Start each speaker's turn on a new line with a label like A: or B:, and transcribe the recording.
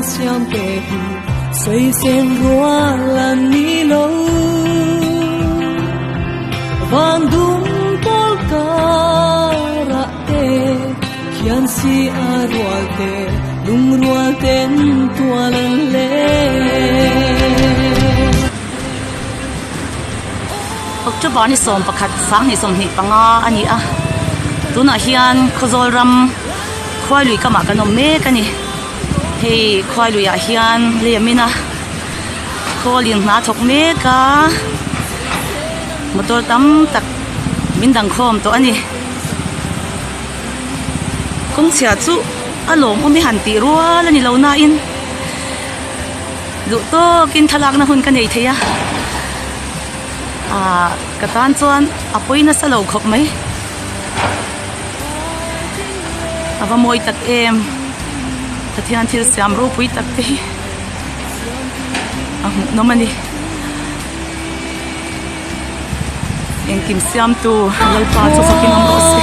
A: siam te hi sawi sen rual an ni lo. Van dum pawl karah te khian si a rual te lungrual ten tual an leng.
B: October ni 11 2025 a ni a, tunah hian Khawzawl ram Khuailui kamah kan awm mek a ni. Hei Khuailuiah hian lem ina khawl in hna thawk mek a, motor tam tak min dang khawm tawh a ni. Kawngchhia chu a lawmawm i han tih rual a ni lo nain duh tawkin thlalakna hun ka nei thei a ah ka tan chuan a pawi nasa lo khawp mai a va mawi tak em Pathian thil siam ropui tak te hi a hmuhnawm a ni engkim siamtu Lalpa chu fakin awm rawh se.